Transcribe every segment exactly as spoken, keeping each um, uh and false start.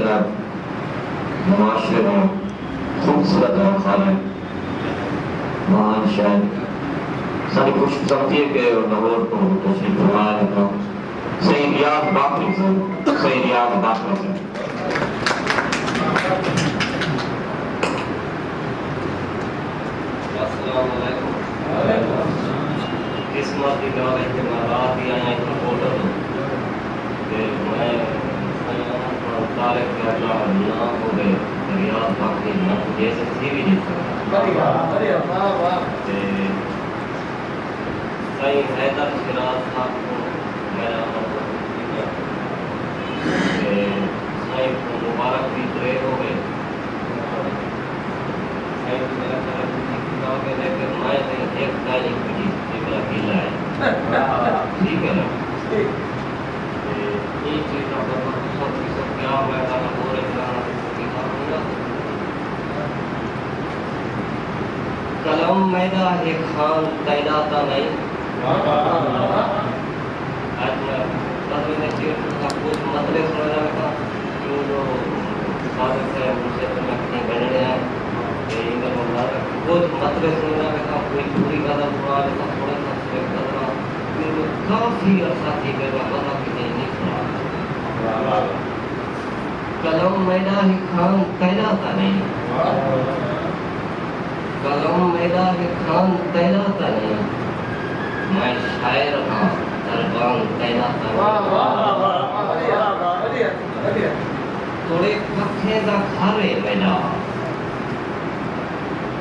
نماز شریف خوبصورت نماز ہے۔ مہان شاعر، ساری خوش قسمتی ہے کہ لاہور تو تشریف فرما ہے۔ سائیں ریاض باقری سن، سائیں ریاض باقری سن۔ السلام علیکم۔ قسمت دی ڳالھ ہے کہ میں رات دی آیاں اتھاں ہوٹل تے میں سائیں احمد خان طارق دا نام ہووے، ریاض باقری نہ پڄے تے تھی وی ݙیکھاں۔ تے سائیں حیدر شیراز صاحب کوں میݙا تے سائیں کوں مبارک دی ترے ہووے۔ سائیں کوں میݙا خیال ہے کہ کتاب ہے، لیکن میں تے ہک ڳالھ ہی پڑھی، ہکڑا قلعہ ہے۔ ٹھیک ہے نا؟ تے اے چیز دا پتہ تساں تساں کیا میں تاں ہور اچ لانا تے کتاب نہیں لا سڳدے۔ قلم میݙا ہے خان تیݙا تاں نہیں۔ اڄ میں غزل دے شعر تساں کجھ مطلب سݨاوݨا ویساں، کیوں جو صادق صاحب مجھ سے تو میں کہیں بننے آئے، تے انہاں کوں کجھ مطلب سݨاوݨا ویساں، کوئی پوری غزل سݨا ویساں، تھوڑے سا صرف غزلاں، کیوں جو کافی عرصہ تھی ڳئے میں غزل کہیں نہیں سݨا۔ قلم میݙا ہے خان تیݙا تاں نہیں۔ قلم میݙا ہے خان تیݙا تاں نہیں۔ میں شاعر ہاں، دربان تیݙا تاں نہیں۔ توڑے ککھیں دا گھر ہے میݙا۔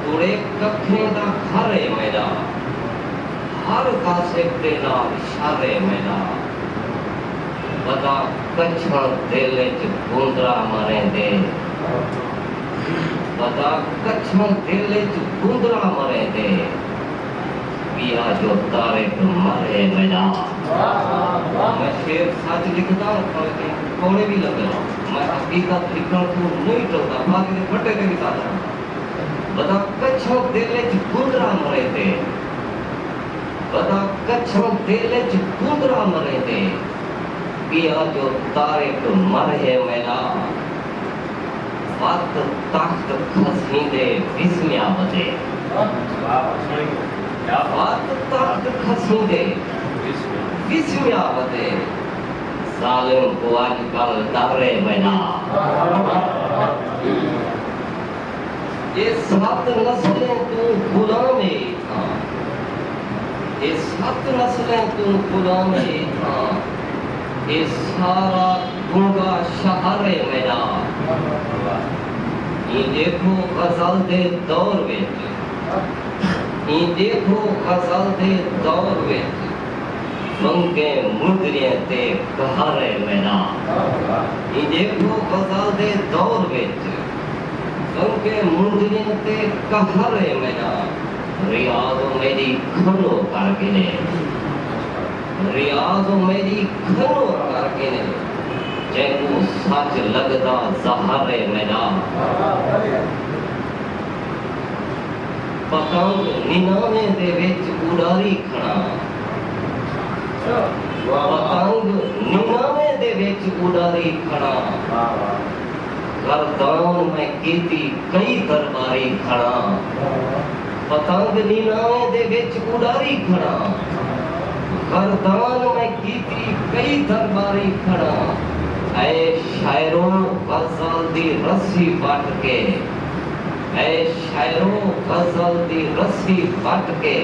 توڑے ککھیں دا گھر ہے میݙا۔ ہر کاسے دے نال شر ہے میݙا۔ ودا کچھݨ دل اچ گوندرا مریندے۔ ودا کچھݨ دل اچ گوندرا مریندے۔ پیا جو طارق مر ہے میݙا۔ میں شعر سچ لکھدا، پر کوڑے وی لڳدا۔ میں حقیقت لکھݨ کوں نہیں ٹلدا، باقی دے پھٹے تے وی سچ رہندا۔ ودا کچھݨ دل اچ گوندرا مریندے۔ ودا کچھݨ دل اچ گوندرا مریندے۔ پیا جو طارق مر ہے میݙا۔ وت تخت کھسیندے وسمیا ودے۔ وت تخت کھسیندے وسمیا ودے۔ ظالم کوں اڄ کل ݙر ہے میݙا۔ اے ست نسلیں توں غلام ہے اتھاں۔ اے ست نسلیں توں غلام ہے اتھاں۔ اے سارا گنگا شہر ہے میݙا۔ ایں ݙیکھو غزل دے دور وچ، ایں ݙیکھو غزل دے دور وچ، ونگیں مندریاں تے قہر ہے میݙا۔ ایں ݙیکھو غزل دے دور وچ، ونگیں مندریاں تے قہر ہے میݙا۔ ریاض او میݙی کھنو کر گھنے، ریاض او میݙی کھنو کر گھنے، جینکوں سچ لڳدا زہر ہے میݙا۔ پتنگ ننانویں دے وچ اݙاری کھڑاں۔ پتنگ ننانویں دے وچ اݙاری کھڑاں۔ گردان میں کیتی کئی درباری کھڑاں۔ پتنگ ننانویں دے وچ اݙاری کھڑاں۔ گردان میں کیتی کئی درباری کھڑاں۔ اے شاعرو، غزل دی رسی پٹ کے، اے شاعرو، غزل دی رسی پٹ کے،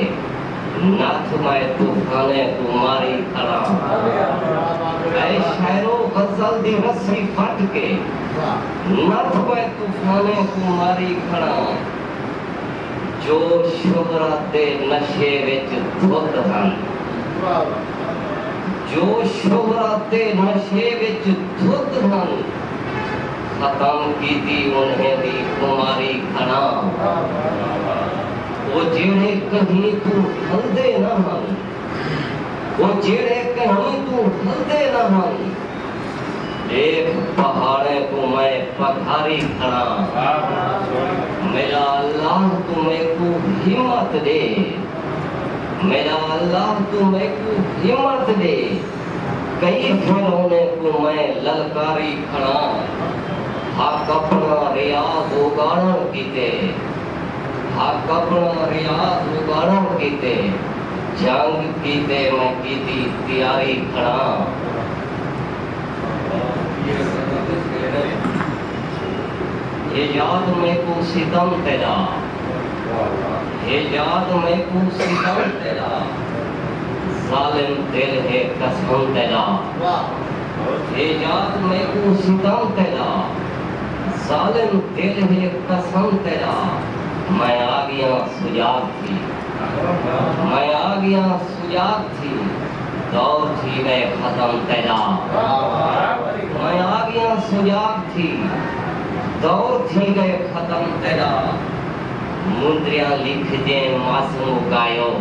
نتھ میں طوفانیں کوں ماری کھڑاں۔ اے شاعرو، غزل دی رسی پٹ کے، نتھ میں طوفانیں کوں ماری کھڑاں۔ جو شہرت دے نشے وچ دھت ہن، جو شہرت دے نشے وچ دھت ہن، ختم کیتی انہیں دی خماری کھڑاں۔ او جیڑھے کہیں کوں ٹھلدے نہ ہن، او جیڑھے کہیں توں ٹھلدے نہ ہن، ݙیکھ پہاڑیں کوں میں پکھاری کھڑاں۔ میݙا اللہ توں میکوں ہمت ݙے، میݙا اللہ توں میکوں ہمت ݙے، کئی فرعونیں کوں میں للکاری کھڑاں۔ حق اپݨا ریاض اگاڑݨ کیتے، حق اپݨا ریاض اگاڑݨ کیتے، جنگ کیتے میں کیتی تیاری کھڑاں۔ اے یاد میکوں ستم تیݙا، اے یاد میکوں ستم تیݙا، ظالم دل ہے قسم تیݙا۔ اے یاد میکوں ستم تیݙا، ظالم دل ہے قسم تیݙا۔ میں آ ڳیاں سجاڳ تھی، میں آ ڳیاں سجاڳ تھی، دور تھی ڳئے ختم تیݙا۔ میں آ ڳیاں سجاڳ تھی، دور تھی ڳئے ختم تیݙا۔ مندریاں لکھ ݙیں مس مکایو،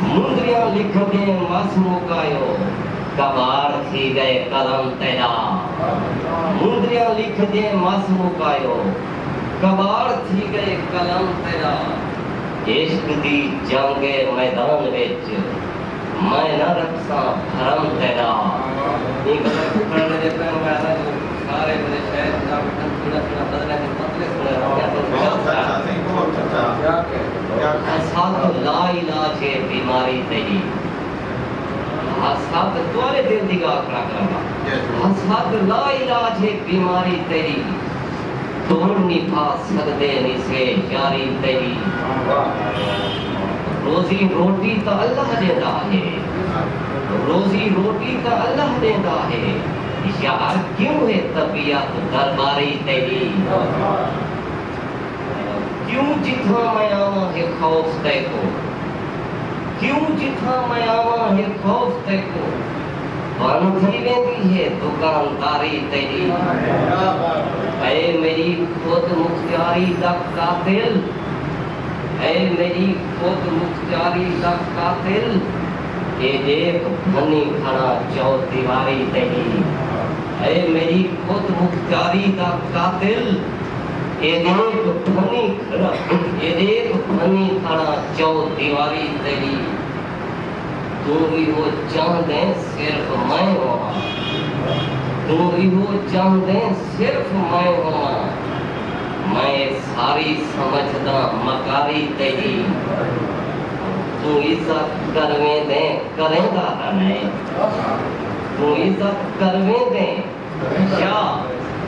مندریاں لکھ ݙیں مس مکایو، کباڑ تھی ڳئے قلم تیݙا۔ مندریاں لکھ ݙیں مس مکایو، کباڑ تھی ڳئے قلم تیݙا۔ عشق دی جنگ اے میدان وچ، میں نہ رکھساں بھرم تیݙا۔ ایں گلاں کوں پڑھݨ دے پہلے میں آہداں جو سارے میݙے شاعر جناب وٹن سݨا سݨا بدلے دے مطلب سݨے رہندے ہن۔ بہت اچھا سئیں، بہت اچھا۔ کیا کہہ، کیا کہہ۔ حسد لا علاج ہے بیماری تیݙی۔ حسد تہاݙے دل دی ڳالھ کھڑا کراں گا۔ جی، جی۔ حسد لا علاج ہے بیماری تیݙی، توڑ نبھا سڳدے نسے یاری تیݙی۔ روزی روٹی تاں اللہ ݙیندا ہے، روزی روٹی تاں اللہ ݙیندا ہے، یار کیوں ہے طبیعت درباری تیݙی؟ کیوں جتھاں میں آواں ہے خوف تیکوں، کیوں جتھاں میں آواں ہے خوف تیکوں، بند تھی ویندی ہے دکانداری تیݙی۔ اے میݙی خود مختاری دا قاتل، اے میݙی خود مختاری دا قاتل، اے ݙیکھ بھنی کھڑاں چودیواری تیݙی۔ اے میݙی خود مختاری دا قاتل، اے ݙیکھ بھنی کھڑاں، اے ݙیکھ بھنی کھڑاں چودیواری تیݙی۔ توں ایہو چاہندیں صرف میں ہوواں، توں ایہو چاہندیں صرف میں ہوواں، میں ساری سمجھداں مکاری تیݙی۔ توں عزت کرویندیں، کریندا تاں نئیں، توں عزت کرویندیں، یا